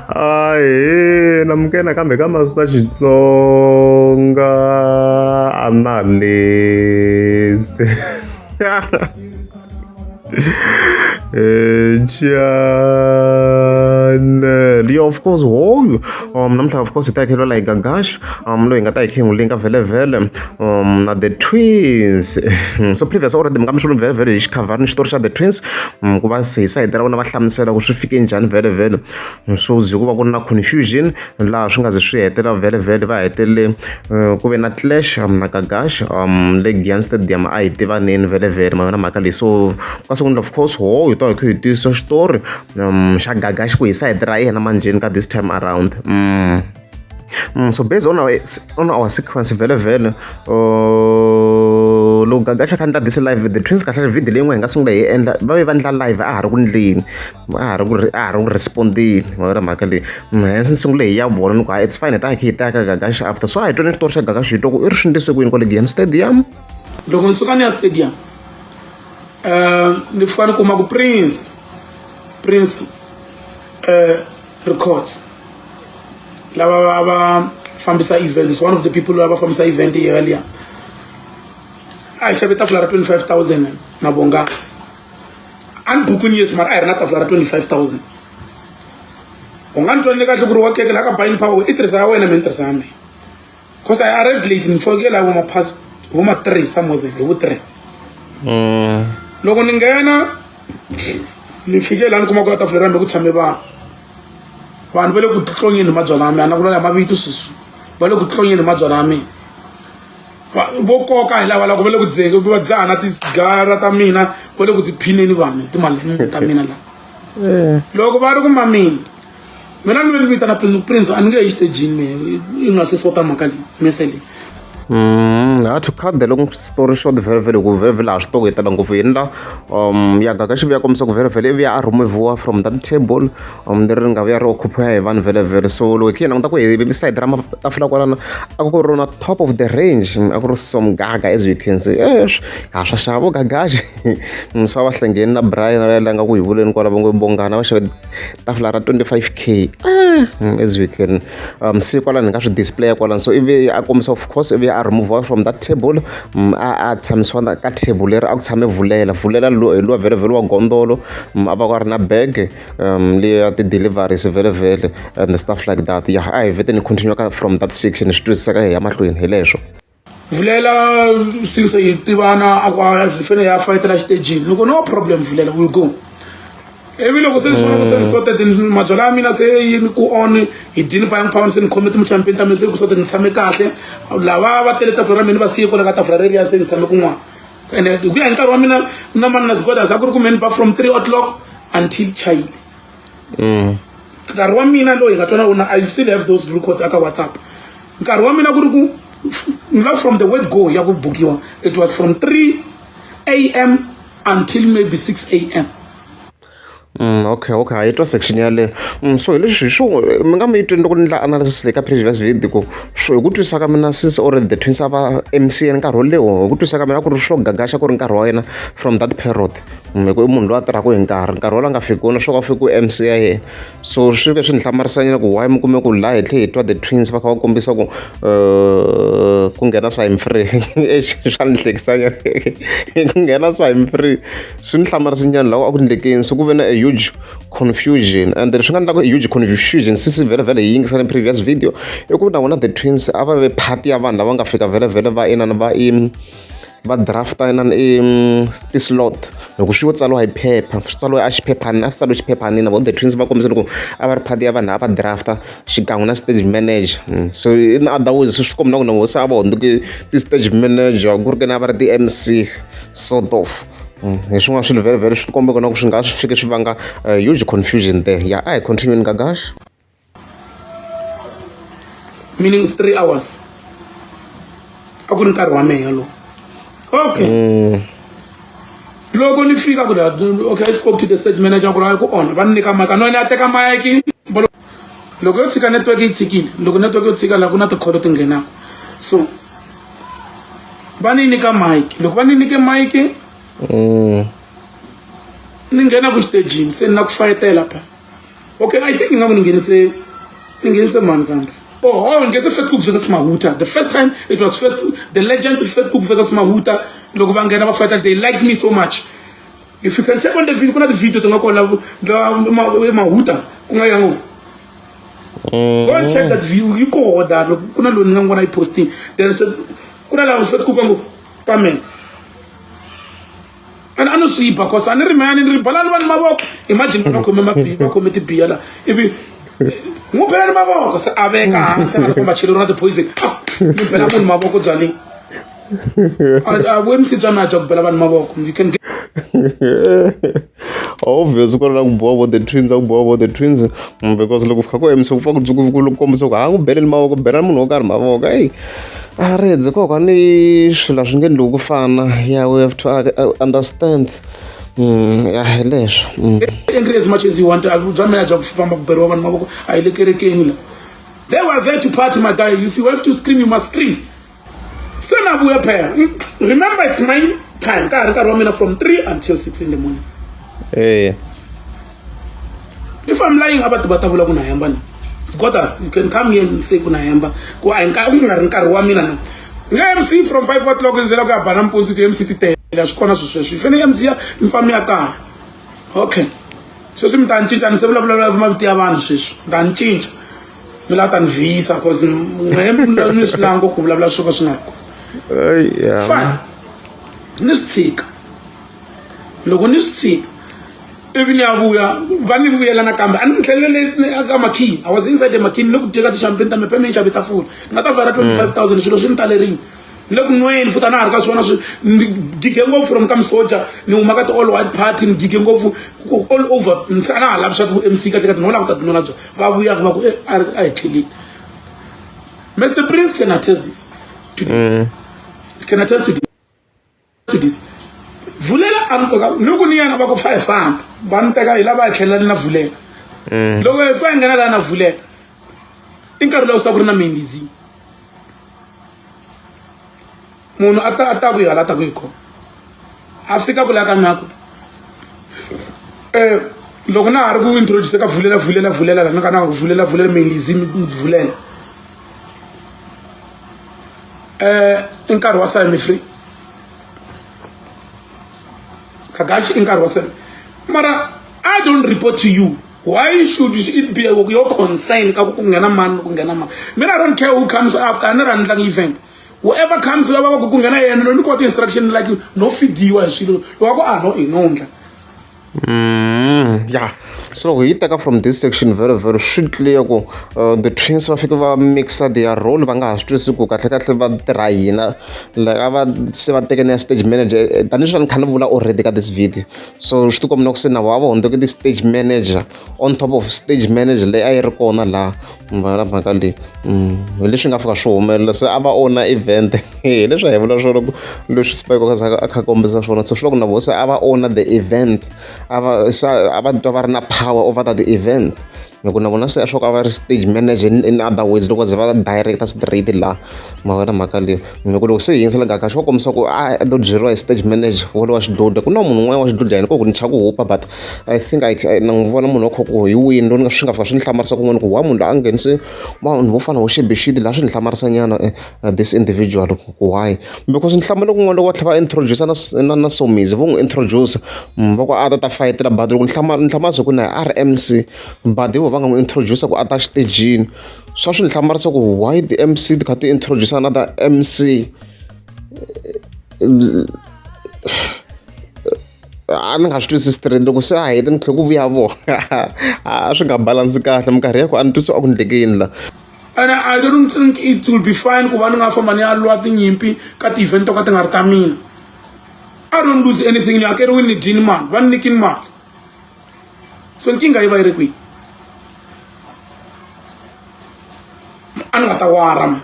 Ahee namukela nakambe ka Master Xitsonga analyst channel yo of course hoyu namuntlha of course hi ta hi khelwela hi Gagash loyi hi nga ta hi khe hi n'wi linka vhele na the twins so previous already mi nga mi swi vhele vhele hi xikhavhari ni xitori xa the twins ku va se hi sayiti ra vona va hlamusela ku swi fike njhani vhele vhele so ze ku va ku ri na confusion laha swi nga ze swi hetelela vhele vhele va hetelele ku ve na clash na Gagash le Giyani Stadium a hi tivaneni vhele vhele ma yona mhaka leyi so ka siku of course ho hi ta hi kha hi tiyisa xitori xa Gagash ku hi sayiti ra yena manjheni ka this time around. So based on our sequence vhele vhele loko Gagash a kha endla this live, the twins, kahle video leyi n'we hi nga sungula hi endla va ve va endla live a ha ri ku ndleni, a ha ri ku respondeni ma yona mhaka leyi. Hence ni sungule hi ya vona ni ku it's fine, hi ta hi kha hi ta ka Gagash after. So a hi tweni xitori xa Gagash, hi twa ku i ri swi endlise ku yini kwale Giyani Stadium. Loko ni suka ni ya stadium, ni fika ni kuma ku Prince Records lava va va fambisa event is one of the people lava va fambisa event yeliya. A hi xave tafula ra 25 000 na vongana a ni bukwini, yes, mara a hi ri na tafula ra 25 000. U nga ni twanile kahle ku ri wa keke laha ka buying power i tirhisa ya wena, mina ni tirhisa ya mina, 'cause I arrived late, ni fike la vo ma past vo ma 3 somewhere there, hi vo 3. Loko ni nghena, ni fike laha ni kuma ku tafula ra mina ku tshame vanhu, vanhu va le ku tlonyeni mabyalwa ya mina. A na ku la mavito sweswi, va le ku tlonyeni mabyalwa ya mina, vo koka hi lava loko va le ku dzeke va dzaha na tisigara ta mina, va le ku tiphineni vanhu hi timali ta mina laha. Loko va ri ku mamini, mina ni vitana Prince. Prince, a ni nge yi xitejini me i nga se sota mhaka leyi mese leyi. Ha to cut the long story short very very ku very very a swi to tala ngopfu yini la ya Gagash vuya kombisa ku very very ivi a removiwa from that table leri nga vuya ri occupy hi vanhu vele vele. So loko hi languta ku hi side ra matafula kwalano a ku ri na top of the range, a ku ri some gaga, as you can see, ha swa xava vo Gagash. So va hlangeni na Brian la nga ku hi vuleni kwala va ngo bongana va xave tafula ra 25K, as we can see kwalano hi nga swi display kwalano. So ivi a kombisa, of course, ivi a remove from that table, a tshamisiwa ka table leri a ku tshame Vulela. Vulela hi luwa vhele vhele wa gondolo, a va ku a ri na bag leyi ya ti-deliveries vhele vhele and stuff like that. Yeah, a hi vhete ni continue ka from that section, swi twisiseka hi ya mahlweni hi leswo. Vulela, since hi tivana, a ku a swi fanele ya fayetela xitejini. Loko no problem, Vulela, we'll go. Ivi loko se ni swi vona ku se ni sorted mabyalwa ya mina, se yi ku on hi dyini buying power, se ni khome ti-champagne ta mina, se ku sorted, ni tshame kahle. Lava va tele tafula ra mina va siye kwale ka tafula reriya, se ni tshame kun'wana. Ene hi ku ya hi nkarhi wa mina na mani na Zigodas, a ku ri ku meni ba from 3 o'clock until chayile. Nkarhi wa mina lowu hi nga twana wona, I still have those records aka WhatsApp. Nkarhi wa mina ku ri ku la from the word go ya ku bukiwa, it was from 3 a.m. until maybe 6 a.m. Okay, hi twa section yaleyo. So hi leswi hi swo mi nga mi twi loko ni endla analysis leyi ka previous video ku swo hi ku twisisa ka mina, since already the twins a va MC nkarhi wo leho, hi ku twisisa ka mina ku ri swo Gagaxa ku ri nkarhi wa yena from that period, hi ku i munhu loyi a tirhaka hi nkarhi, nkarhi wolowo a nga fiki wona swo ka fiki ku MC ya yena. So swi ve swi ni hlamarisanyana ku why mi kume ku laha hi tlhe hi twa the twins va kha va kombisa ku ku nghena Sim Free. Swa ni hlekisanyana ku nghena Sim Free, swi ni hlamarisanyana loko a ku ndlekeni. So ku ve na a huge confusion, and leswi nga endla huge confusion, since vhele vhele hi yingisela previous video, i ku na vona the twins a va ve part ya vanhu lava nga fika vhele vhele va inana va i va drafta inani i ti-slot, hi ku swi yo tsariwa hi phepha, swi tsariwa a xiphephani, a swi tsariwe xiphephani. Na vona the twins va kombisa loko a va ri part ya vanhu a va drafta xikan'we na stage manager. So in other words, swi komba na ku na hosi a va hundzuke ti-stage manager, ku ri ke ni a va ri ti-MC sort of. Hi swin'wana swilo vhele vhele swi komba na ku swi nga swi fike swi vanga huge confusion there. Yeah, a hi continue Gagash. Meaning it's 3 hours a ku ri nkarhi wa mehe lowu. Okay, loko ni fika ku la, okay, I spoke to the stage manager ku ri ku on va ni nyika mike, no ni ya teka mike. Loko yo tshika network yi tshikile, loko network yo tshika laha ku na tikholo ti nghenaka, so va ni nyika mike. Loko va ni nyike mike, ni nghena ku xitejini, se ni na ku fayetela pha. Okay, I think ingaku ni nghenise ni nghenise mani kambe. Oh, oh, ni nghenise Fat Cook versus Mahuta. The first time it was first the legends Fat Cook versus Mahuta loko va nghena va fighter they liked me so much. If you can check on the video ku na ti-video ti nga kona la Mahuta ku nga yango. Go and check that view yi koho that loko ku na loyi ni nga n'wi vona yi posting. There is a ku na laha Fat Cook va ngo ka mina. And a no swi ba cause a ni ri mani ni ri balani vanhu mavoko imagine va khome mabiya va khome tibiya la ivi n'wi belani mavoko se a veka hansi a nga famba cheleriwa na ti-poison ah ni bela munhu mavoko byaleni a vu-MC bya mina bya ku bela vanhu mavoko you can get obvious ku ri na ku boha vo the twins a ku boha vo the twins because loko fika ku MC ku pfa ku kombisa ku ha ku beleni mavoko bela munhu wo karhi mavoko eyi a ri kokwani swilo a swi nge endliwi ku fana ya we have to understand ya hi leswo angry as much as you want bya mina bya ku famba ku beriwa vanhu mavoko a hi le kerekeni la they were there to party my guy if you have to scream you must scream se na vuya phela remember it's my time ka ha ri nkarhi wa mina from 3 until 6 in the morning eya if I'm lying a va ti va ta vula ku na hemba ni Scotus, you can come here and say ku na hemba ku a hi ku nga ri nkarhi wa mina na nga MC from 5 o'clock ni zela ku ya ba nampundzu ti MC ti tele a swi kona swilo sweswo yi fanele MC ya mi famba mi ya kaya okay sweswi mi ta ni cinca ni se vulavula mavito ya vanhu sweswi mi ta ni cinca mi lava ta ni vhisa cause n'we ni swi lava ngopfu ku vulavula swo ka swi nga ri kona fine ni swi tshika loko ni swi tshika ivi ni ya vuya va ni vuyela nakambe a ni tlhelele ka makhini I was inside the makhini ni le ku dyeka ti-champagne ta me ni xave tafula ni nga tafula ra 25,000 swilo swi ni talerile ni le ku nweni futhi a na ha ri ka swona swi ni gige ngopfu from ka misoja ni huma ka ti-all white party ni gige ngopfu all over se a na ha lavi swa ti-MC kahle kahle no lava ku ta tinwela bya va vuyaka va ku e a hi tlheleni Mr Prince can attest this to this can attest to this to this vulela a ni koka ni ku ni yena va ku fa hi famba va ni teka hi lava hi tlhelela na vulela loko hi fa hi nghena laha na vulela i nkarhi lowu sa ku ri na mendizi munhu a ta a ta ku hi hala ta ku hi kona a fika ku la ka mina ku um loko na ha ri ku introduce ka vulela vulela vulela la ni ka na vulela vulela mendizi vulela um i nkarhi wa semi free Kakashi i nkarhi wa semi mara I don't report to you why should it be your concern ka ku nghena mani ku nghena mani mina I don't care who comes after a ni ra ni tlanga event whoever comes lava va ku ku nghena yena loyi ni kota instruction like no fidiwa hi swilo wa ku a no i no ndla Yeah. So loko hi yi teka from this section very very swi clear ku the twins va fike va mixa their role va nga ha swi twisisi ku kahle kahle va tirha yina like a va se va teke na stage manager tanihi swi ni kha ni vula already ka this video so swi tikomba na ku se na vona va hundzuke ti-stage manager on top of stage manager leyi a yi ri kona laha mhaka mhaka leyi hi leswi nga fika swi humelela se a va owner event hi leswi a hi vula swona ku leswi Spike a kha kombisa swona so swi loko na vona se a va owner the event a va se a va twa va ri na power over that event hi ku na vona se swa ku a va ri stage manager in other words loko ze va director straight laha ma vona mhaka leyi hi ku loko se hi yingisela Gagash va kombisa ku a lo byeriwa hi stage manager wolowo wa xidlodlo ku na munhu un'wana wa xidlodlo yena ko ku ni chava ku hupa but I think I na n'wi vona munhu wa kha ku hi wini loyi ni nga swi nga fika swi ni hlamarisa kun'wana ku wa munhu loyi a nghenise vanhu vo fana vo Shebeshxt laha swi ni hlamarisa nyana this individual ku why because ni hlamale kun'wana loko va tlhela va introduce na na na Somizi vo n'wi introduce va ku a ta ta fayetela but loko ni hlamala ni hlamarisa ku na a ri M_C but hi vona va nga n'wi introduce ku a ta xitejini swa swi ni hlamarisa ku why the M_C ti kha ti introduce another M_C a ni nga swi twisisi straight loko se a hete ni tlhela ku vuya vona a swi nga balance kahle minkarhi ya ku a ni twisi a ku ndleke yini la and I don't think it will be fine ku va ni nga famba ni ya lwa tinyimpi ka ti-event to ka ti nga ri ta mina I don't lose anything ni hakeriwini ni dyini mali va ni nyikini mali so nkingha yi va yi ri kwihi a ni nga ta wara ma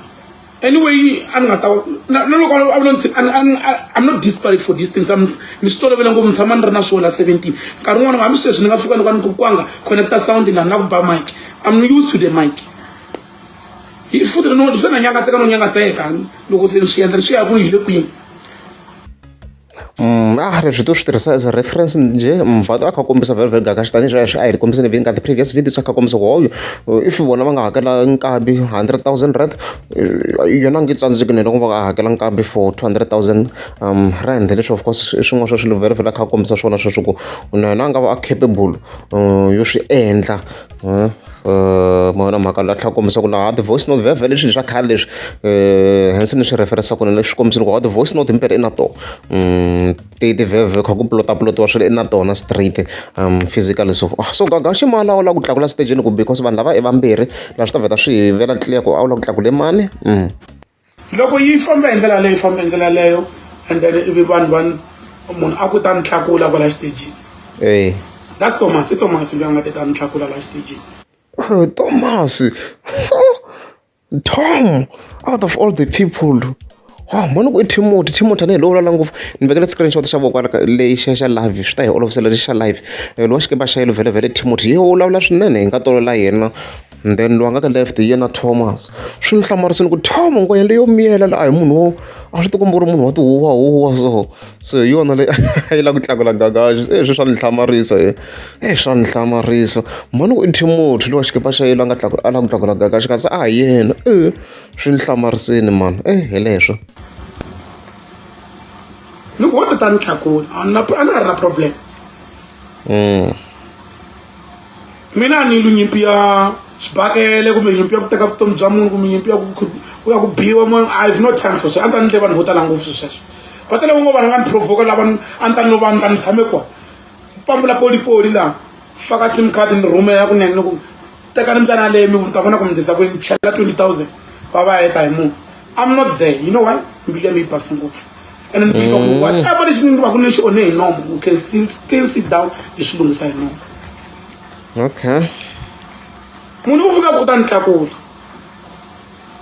anyway a ni nga ta na loko a vula ndzi I'm not desperate for these things I'm ni swi tolovele ngopfu ni tshama ni ri na swona 17 nkarhi wun'wana hambi sweswi ni nga fika ni ka ni ku kwanga connecta sound na na ku ba mic I'm used to the mic futhi no se na nyangatseka no nyangatseka loko se ni swi endla swi ya ku hi le kwini. Leswi to swi tirhisa as a reference njhe but a kha a kombisa very very gagash tanihi sweswo a hi kombiseni vini ka ti-previous videos a kha a kombisa ku hoyo if vona va nga hakela nkabi R100 000 yona a nge tsandzeki na loko va hakela nkabi for 200 000 rand. Leswi of course i swin'wana swa swilo vhele vhele a kha a kombisa swona sweswo ku na yena a nga va a capable yo swi endla. Ma vona mhaka la tlhela a kombisa ku laha ti-voice note vhele vhele i swilo swa khale leswi hence ni swi reference ku leswi kombisile ku ti-voice note himpela i na tona ti ti vhele kha ku plota plotiwa swilo i na tona straight physically. So so Gagashi mali a wu lava ku tlakula stageni ku because vanhu lava i vambirhi laha swi ta vheta swi hi vela clear ku a wu lava ku tlakule mani. Loko yi famba hi ndlela leyo, yi famba hi ndlela leyo, and then ivi vanhu va munhu a ku ta ni tlakula kwala xitejini. That's Thomas, i Thomas loyi a nga te ta ni tlakula la xitejini. Thomas, Tom, out of all the people. Oh, mani ku i Timothy, Timothy a ni hi lowu vulavula ngopfu. Ni vekele screenshot xa voko leyi xa xa live swi ta hi olovisela lexi xa live. Lowa xikipa xa yellow vhele vhele Timothy ye u vulavula swinene hi nga tolovela yena. And then loyi a nga ka left hi yena Thomas. Swi ni hlamarisile ku Tom ngwenya leyo miyela la a hi munhu wo a swi tikomba ku ri munhu wa tihuwahuwa so. So hi yona leyi a yi lava ku tlakula Gagash. Se swi swa ni hlamarisa he. Swa ni hlamarisa. Mhani ku i Timothy lowa xikipa xa yellow a nga tlakula a lava ku tlakula Gagash kasi a hi yena. Swi ni hlamarisile mani. Hi leswo. Ni ku wo ta ta ni tlakula a na a na ha ri na problem. Mina a ni lwi nyimpi ya xibakele kumbe nyimpi ya ku teka vutomi bya munhu kumbe nyimpi ya ku ya ku biwa munhu. I have no time for sweswo. A ni ta ni endle vanhu vo tala ngopfu swilo sweswo. Va tele ngo vanhu nga ni provoka lava a ni ta no va ni ta ni tshame kona. Pambula polipoli laha, faka sim card ni rhumela kunene ni ku tekani mbyana yaleyo mi ta vona ku mi ndlisa ku yini, chela 20 000 va va heta hi munhu. I'm not there. You know why? Mbilu ya mina yi base ngopfu. And ni believe ku whatever lexi ni va ku ni xi onhe hi nomo, we can still sit down hi swi lunghisa hi nomo. Munhu u fika ku ta ni tlakula.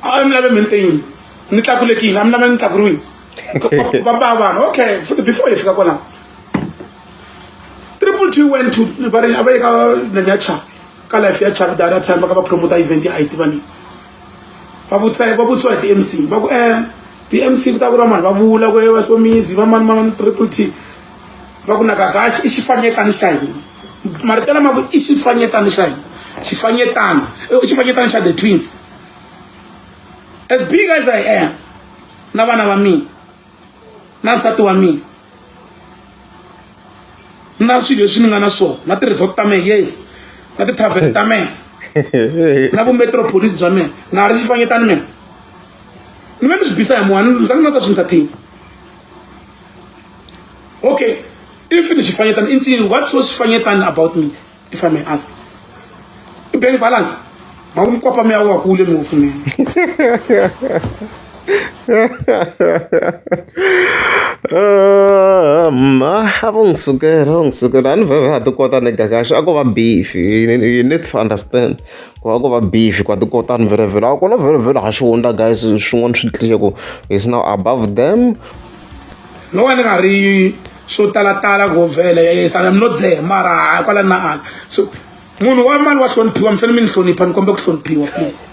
A mi lave mi ni yini? Ni tlakulekile, a mi lave ni tlakuriwile. Va ba vanhu. Okay, before hi fika kwalano. Triple T went to va ri a va ye ka nani ya Chavi, ka life ya Chavi the other time va ka va promote event ya IT va ni. Va vutisa va vutisiwa hi ti-MC va ku ti-MC ku ta ku ri vanhu va vula ku va Somizi va mani mani Triple T va ku na Gagashi i xifanyetana xa hina. Marito lama ku i xifanyetana xa hina. Xifanyetana, i xifanyetana xa the twins. As big as I am na vana va mina na nsati wa mina na swilo leswi ni nga na swona na ti-resort ta mehe, yes, na ti-tavern ta mehe na vu-metropolis bya mina, na ha ri xifanyetana mina. Ni ve ni swi bisa hi moya, ni zangi na ta swi entertain. Okay, if ni xifanyetana i ncini, what's so xifanyetana about me, if I may ask? I bank balance. Ma ku mikwapa mi ya wa kule ngopfu mina. Ma a vo n'wi sukela, vo n'wi sukela. A ni vhevhe ha ti kota ni Gagash a ko va beef. You need to understand ku a ko va beef ku a ti kotani vhele vhele. A kona vhele vhele ha xihundla guys swin'wana swi clear ku is now above them. No ka ni nga ri swo talatala ku vhele yes, I'm not there mara a kwala na ala. So munhu wa mali wa hloniphiwa, mi fanele mi ni hlonipha, ni kombela ku hloniphiwa please.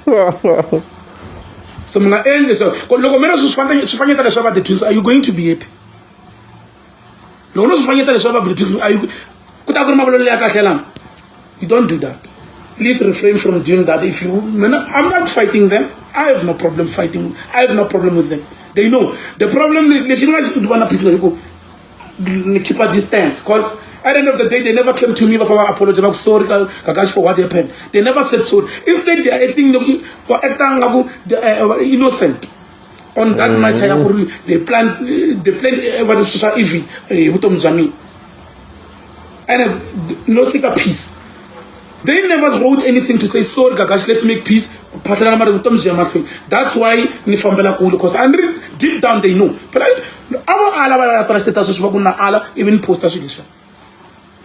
So mi nga endli leswaku loko mina swi swifanyetana leswi va the twins, are you going to be happy? Loko no swifanyetana leswi va the twins, are you ku ta ku ri mavulavulelo ya kahle lama? You don't do that. Please refrain from doing that. If you, I'm not fighting them. I have no problem fighting. I have no problem with them. They know the problem. Lexi ni nga xi va na peace na ku ni keep a distance, because at the end of the day they never came to me va fa va apologize, va ku sorry Gagash for what happened. They never said sorry. Instead they are acting va acta nga ku they are innocent on that matter ya ku ri they plan va swa evil hi vutomi bya mina. And no seek a peace. They never wrote anything to say sorry Gagash, let's make peace. Phahlelana mari vutomi byi ya mahlweni. That's why ni fambela kule, because I ri deep down they know. Phela a vo ala va ya tsala xiteta sweswi va ku na ala ivi ni posta swilo leswiya.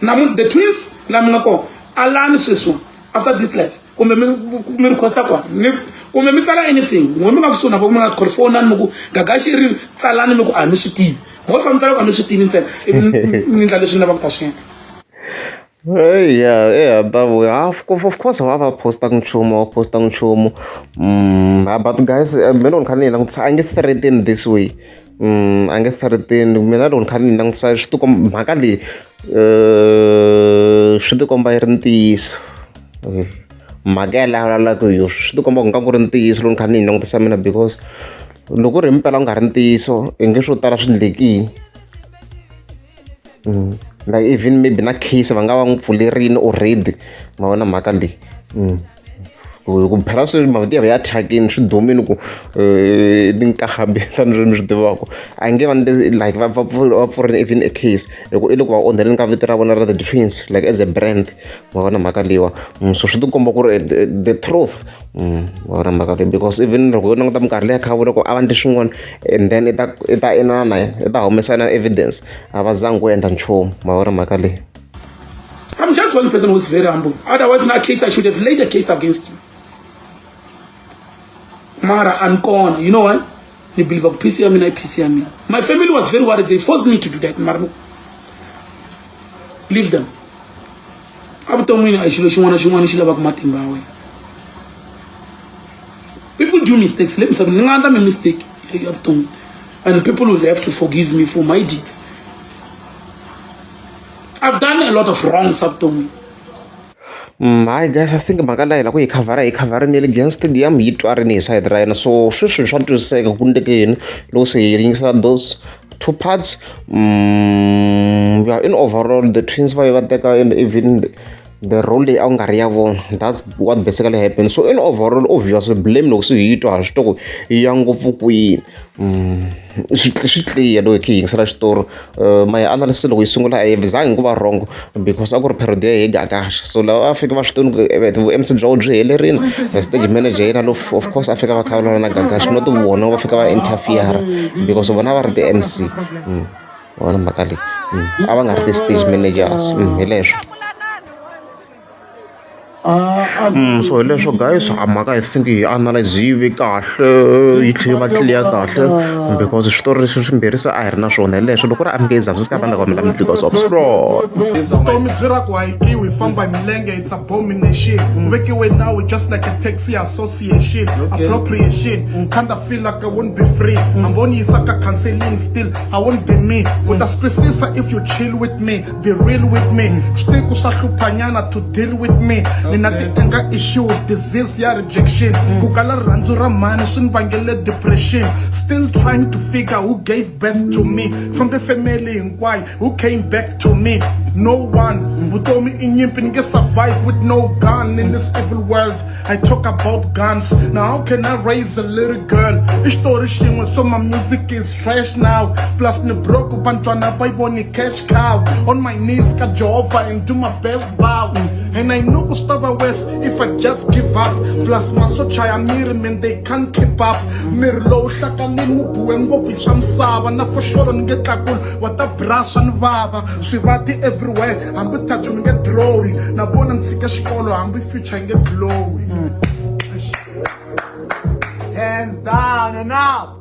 Namuntlha the twins la mi nga kona alani sweswi after this life kumbe mi requesta kona ni kumbe mi tsala anything n'we mi nga kusuhi na vo mi nga call fonani mi ku Gagashi ri tsalani mi ku a mi swi tivi mo fa mi tsala ku a mi swi tivi ntsena ivi ni endla leswi ni lavaka ku ta swi endla. Hey, yeah, yeah, that way. Of course, wa va posta nchumu, wa posta nchumu. But guys, mina ni kha ni langutisa a nge threaten this way. A nge 13 mina loko ni kha ni langutisa swi tikomba mhaka leyi swi tikomba yi ri ntiyiso mhaka ya vulavulaka hi yona swi tikomba ku nga ku ri ntiyiso loko ni kha ni yi langutisa mina because loko ku ri himpela ku nga ri ntiyiso i nge swo tala swi endlekile like even maybe na case va nga va n'wi pfulerile already ma vona mhaka leyi ku phela sweswi mavito ya va ya thyakini swi dumile ku tinqambi tani mi swi tivaka a nge va like va va va pfurile even a case hi ku i le ku va onheleni ka vito ra vona ra the twins like as a brand ma vona mhaka leyiwa so swi tikomba ku ri the truth ma vona mhaka leyi because even loko yo languta minkarhi leyi kha vula ku a va endli swin'wana and then i ta i ta inana na yena i ta humesa na evidence a va zangi ku endla nchumu ma vona mhaka leyi. I'm just one person who's very humble. Otherwise, in that case, I should have laid a case against you. Mara, I'm gone. You know what? Ni believe of PC I PC mina. My family was very worried. They forced me to do that. Mara, leave them. Abuton'wini a xilo xin'wana xin'wana xi lavaka matimba ya wena. People do mistakes. Let me say, ni nga endla mistake evuton'wini. And people will have to forgive me for my deeds. I've done a lot of wrongs evuton'wini. Hayi guys, I think mhaka leyi hi lava ku yi khavhara hi khavharini ya le Giyani Stadium yi twarini hi side ra yena so sweswi swa twisiseka ku endleke yini loko se hi yingisela those two parts yeah, in overall the twins va ye va teka even the role leyi a ku nga ri ya vona that's what basically happened so in overall obviously blame loko se hi yi twa ha swi twa ku yi ya ngopfu kwini swi swi clear loko hi kha hi yingisela xitori my analysis loko yi sungula a yi zangi ku va wrong because a ku ri parody ya hi Gagash so lava va fika va swi tivi ku vu MC bya vona byi helerile stage manager yena of course a fika va kha va vulavula na Gagash not vona va fika va interfere because vona va ri ti-M_C vona mhaka leyi a va nga ri ti-stage managers hi leswo. So hi leswo guys a mhaka I think hi analyze yi ve kahle yi tlhela yi va clear kahle because switori leswi swimbirhi se a hi ri na swona hi leswo loko ri amukeza swi ska va mi click subscribe. Vutomi byi ra ku hayikiwi famba hi milenge it's abomination vekiwe nawu just like a taxi association appropriation kinda feel like I won't be free I'm gonna yisa ka counseling still I won't be me u ta swi twisisa if you chill with me be real with me switiku swa hluphanyana to deal with me ni na ti-anger issues disease ya rejection ku kala rirhandzu ra mhani swi ni vangele depression still trying to figure who gave birth to me fambe family hinkwayo who came back to me no one vutomi i nyimpi ni nge survive with no gun in this evil world I talk about guns now how can I raise a little girl i xitori xin'we so my music is trash now plus ni broke bantwana va yi voni cash cow on my knees ka Jehovah and do my best bow and I know ku swi ta va worse if I just give up plus masocha ya miri man they can't keep up miri lowu hlakanini wu buwe ngopfu hi swa misava na foxolo ni nge tlakuli wa ta brasha ni vava swivati everywhere hambi tattoo ni nge drawi na vona ni tshika xikolo hambi future yi nge glowi Hands down and up.